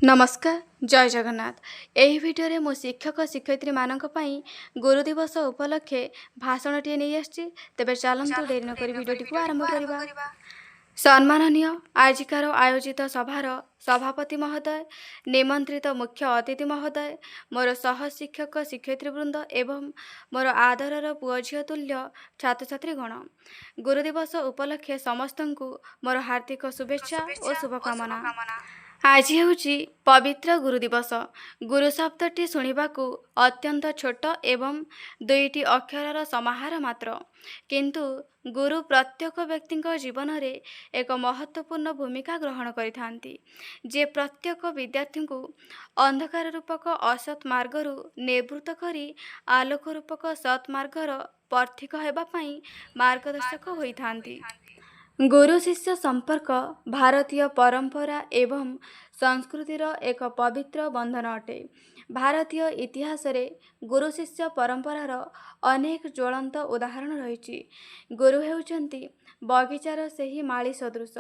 ନମସ୍କାର, ଜୟ ଜଗନ୍ନାଥ। ଏହି ଭିଡ଼ିଓରେ ମୁଁ ଶିକ୍ଷକ ଶିକ୍ଷୟିତ୍ରୀମାନଙ୍କ ପାଇଁ ଗୁରୁ ଦିବସ ଉପଲକ୍ଷେ ଭାଷଣଟିଏ ନେଇ ଆସିଛି। ତେବେ ଚାଲନ୍ତୁ, ଡେରି ନକରି ଭିଡ଼ିଓଟିକୁ ଆରମ୍ଭ କରିବା। ସମ୍ମାନନୀୟ ଆଜିକାର ଆୟୋଜିତ ସଭାର ସଭାପତି ମହୋଦୟ, ନିମନ୍ତ୍ରିତ ମୁଖ୍ୟ ଅତିଥି ମହୋଦୟ, ମୋର ସହ ଶିକ୍ଷକ ଶିକ୍ଷୟିତ୍ରୀ ବୃନ୍ଦ ଏବଂ ମୋର ଆଦରର ପୁଅ ଝିଅ ତୁଲ୍ୟ ଛାତ୍ରଛାତ୍ରୀଗଣ, ଗୁରୁ ଦିବସ ଉପଲକ୍ଷେ ସମସ୍ତଙ୍କୁ ମୋର ହାର୍ଦ୍ଦିକ ଶୁଭେଚ୍ଛା ଓ ଶୁଭକାମନା। ଆଜି ହେଉଛି ପବିତ୍ର ଗୁରୁ ଦିବସ। ଗୁରୁ ଶବ୍ଦଟି ଶୁଣିବାକୁ ଅତ୍ୟନ୍ତ ଛୋଟ ଏବଂ ଦୁଇଟି ଅକ୍ଷରର ସମାହାର ମାତ୍ର। କିନ୍ତୁ ଗୁରୁ ପ୍ରତ୍ୟେକ ବ୍ୟକ୍ତିଙ୍କ ଜୀବନରେ ଏକ ମହତ୍ତ୍ୱପୂର୍ଣ୍ଣ ଭୂମିକା ଗ୍ରହଣ କରିଥାନ୍ତି, ଯେ ପ୍ରତ୍ୟେକ ବିଦ୍ୟାର୍ଥୀଙ୍କୁ ଅନ୍ଧକାର ରୂପକ ଅସତ୍ ମାର୍ଗରୁ ନିବୃତ୍ତ କରି ଆଲୋକ ରୂପକ ସତ୍ ମାର୍ଗର ପଥିକ ହେବା ପାଇଁ ମାର୍ଗଦର୍ଶକ ହୋଇଥାନ୍ତି। ଗୁରୁ ଶିଷ୍ୟ ସମ୍ପର୍କ ଭାରତୀୟ ପରମ୍ପରା ଏବଂ ସଂସ୍କୃତିର ଏକ ପବିତ୍ର ବନ୍ଧନ ଅଟେ। ଭାରତୀୟ ଇତିହାସରେ ଗୁରୁ ଶିଷ୍ୟ ପରମ୍ପରାର ଅନେକ ଜ୍ୱଳନ୍ତ ଉଦାହରଣ ରହିଛି। ଗୁରୁ ହେଉଛନ୍ତି ବଗିଚାର ସେହି ମାଳି ସଦୃଶ,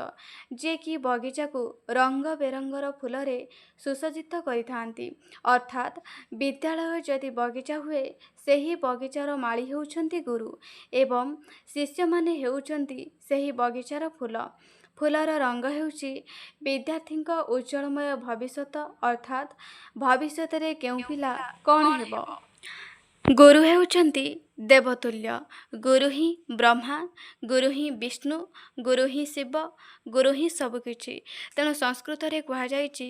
ଯିଏକି ବଗିଚାକୁ ରଙ୍ଗ ବେରଙ୍ଗର ଫୁଲରେ ସୁସଜ୍ଜିତ କରିଥାନ୍ତି। ଅର୍ଥାତ୍ ବିଦ୍ୟାଳୟ ଯଦି ବଗିଚା ହୁଏ, ସେହି ବଗିଚାର ମାଳି ହେଉଛନ୍ତି ଗୁରୁ ଏବଂ ଶିଷ୍ୟମାନେ ହେଉଛନ୍ତି ସେହି ବଗିଚାର ଫୁଲ। ଫୁଲର ରଙ୍ଗ ହେଉଛି ବିଦ୍ୟାର୍ଥୀଙ୍କ ଉଜ୍ଜ୍ୱଳମୟ ଭବିଷ୍ୟତ, ଅର୍ଥାତ୍ ଭବିଷ୍ୟତରେ କେଉଁ ପିଲା କ'ଣ ହେବ। ଗୁରୁ ହେଉଛନ୍ତି ଦେବତୁଲ୍ୟ। ଗୁରୁ ହିଁ ବ୍ରହ୍ମା, ଗୁରୁ ହିଁ ବିଷ୍ଣୁ, ଗୁରୁ ହିଁ ଶିବ, ଗୁରୁ ହିଁ ସବୁକିଛି। ତେଣୁ ସଂସ୍କୃତରେ କୁହାଯାଇଛି,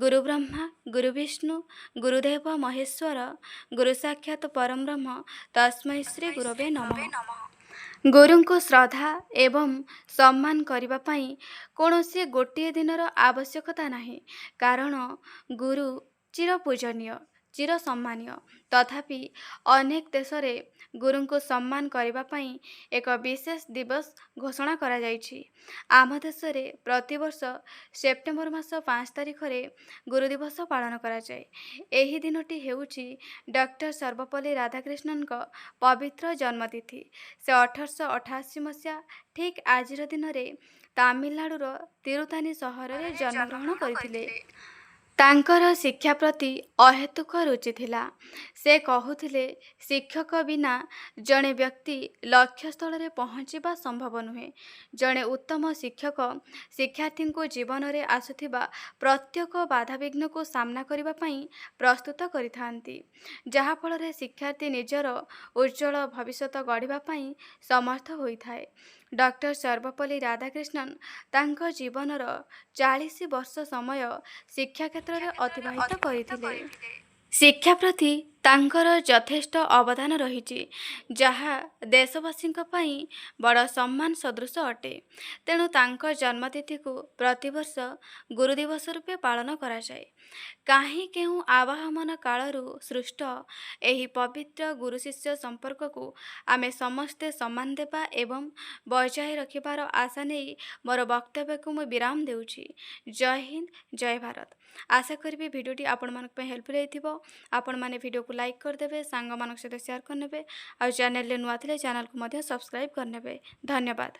ଗୁରୁ ବ୍ରହ୍ମା, ଗୁରୁ ବିଷ୍ଣୁ, ଗୁରୁଦେବ ମହେଶ୍ୱର, ଗୁରୁ ସାକ୍ଷାତ ପରମ ବ୍ରହ୍ମ, ତସ୍ମୈ ଶ୍ରୀ ଗୁରବେ ନମଃ। ଗୁରୁଙ୍କୁ ଶ୍ରଦ୍ଧା ଏବଂ ସମ୍ମାନ କରିବା ପାଇଁ କୌଣସି ଗୋଟିଏ ଦିନର ଆବଶ୍ୟକତା ନାହିଁ, କାରଣ ଗୁରୁ ଚିରପୂଜନୀୟ, ଚିର ସମ୍ମାନୀୟ। ତଥାପି ଅନେକ ଦେଶରେ ଗୁରୁଙ୍କୁ ସମ୍ମାନ କରିବା ପାଇଁ ଏକ ବିଶେଷ ଦିବସ ଘୋଷଣା କରାଯାଇଛି। ଆମ ଦେଶରେ ପ୍ରତିବର୍ଷ ସେପ୍ଟେମ୍ବର ମାସ 5 ତାରିଖରେ ଗୁରୁ ଦିବସ ପାଳନ କରାଯାଏ। ଏହି ଦିନଟି ହେଉଛି ଡକ୍ଟର ସର୍ବପଲ୍ଲୀ ରାଧାକ୍ରିଷ୍ଣନଙ୍କ ପବିତ୍ର ଜନ୍ମତିଥି। ସେ 1888 ମସିହା ଠିକ୍ ଆଜିର ଦିନରେ ତାମିଲନାଡୁର ତିରୁତାନି ସହରରେ ଜନ୍ମଗ୍ରହଣ କରିଥିଲେ। ତାଙ୍କର ଶିକ୍ଷା ପ୍ରତି ଅହେତୁକ ରୁଚି ଥିଲା। ସେ କହୁଥିଲେ, ଶିକ୍ଷକ ବିନା ଜଣେ ବ୍ୟକ୍ତି ଲକ୍ଷ୍ୟସ୍ଥଳରେ ପହଞ୍ଚିବା ସମ୍ଭବ ନୁହେଁ। ଜଣେ ଉତ୍ତମ ଶିକ୍ଷକ ଶିକ୍ଷାର୍ଥୀଙ୍କୁ ଜୀବନରେ ଆସୁଥିବା ପ୍ରତ୍ୟେକ ବାଧାବିଘ୍ନକୁ ସାମ୍ନା କରିବା ପାଇଁ ପ୍ରସ୍ତୁତ କରିଥାନ୍ତି, ଯାହାଫଳରେ ଶିକ୍ଷାର୍ଥୀ ନିଜର ଉଜ୍ଜ୍ୱଳ ଭବିଷ୍ୟତ ଗଢ଼ିବା ପାଇଁ ସମର୍ଥ ହୋଇଥାଏ। ଡକ୍ଟର ସର୍ବପଲ୍ଲୀ ରାଧାକ୍ରିଷ୍ଣନ ତାଙ୍କ ଜୀବନର 40 ବର୍ଷ ସମୟ ଶିକ୍ଷା କ୍ଷେତ୍ରରେ ଅତିବାହିତ କରିଥିଲେ। ଶିକ୍ଷା ପ୍ରତି ତାଙ୍କର ଯଥେଷ୍ଟ ଅବଦାନ ରହିଛି, ଯାହା ଦେଶବାସୀଙ୍କ ପାଇଁ ବଡ଼ ସମ୍ମାନ ସଦୃଶ ଅଟେ। ତେଣୁ ତାଙ୍କ ଜନ୍ମତିଥିକୁ ପ୍ରତିବର୍ଷ ଗୁରୁ ଦିବସ ରୂପେ ପାଳନ କରାଯାଏ। କାହିଁ କେଉଁ ଆବାହମାନ କାଳରୁ ସୃଷ୍ଟ ଏହି ପବିତ୍ର ଗୁରୁ ଶିଷ୍ୟ ସମ୍ପର୍କକୁ ଆମେ ସମସ୍ତେ ସମ୍ମାନ ଦେବା ଏବଂ ବଜାୟ ରଖିବାର ଆଶା ନେଇ ମୋର ବକ୍ତବ୍ୟକୁ ମୁଁ ବିରାମ ଦେଉଛି। ଜୟ ହିନ୍ଦ, ଜୟ ଭାରତ। ଆଶା କରିବି ଭିଡ଼ିଓଟି ଆପଣମାନଙ୍କ ପାଇଁ ହେଲ୍ପଫୁଲ୍ ହେଇଥିବ। ଆପଣମାନେ ଭିଡ଼ିଓକୁ ଲାଇକ୍ କରିଦେବେ, ସାଙ୍ଗମାନଙ୍କ ସହିତ ସେୟାର କରିନେବେ ଆଉ ଚ୍ୟାନେଲରେ ନୂଆ ଥିଲେ ଚ୍ୟାନେଲକୁ ମଧ୍ୟ ସବସ୍କ୍ରାଇବ୍ କରିନେବେ। ଧନ୍ୟବାଦ।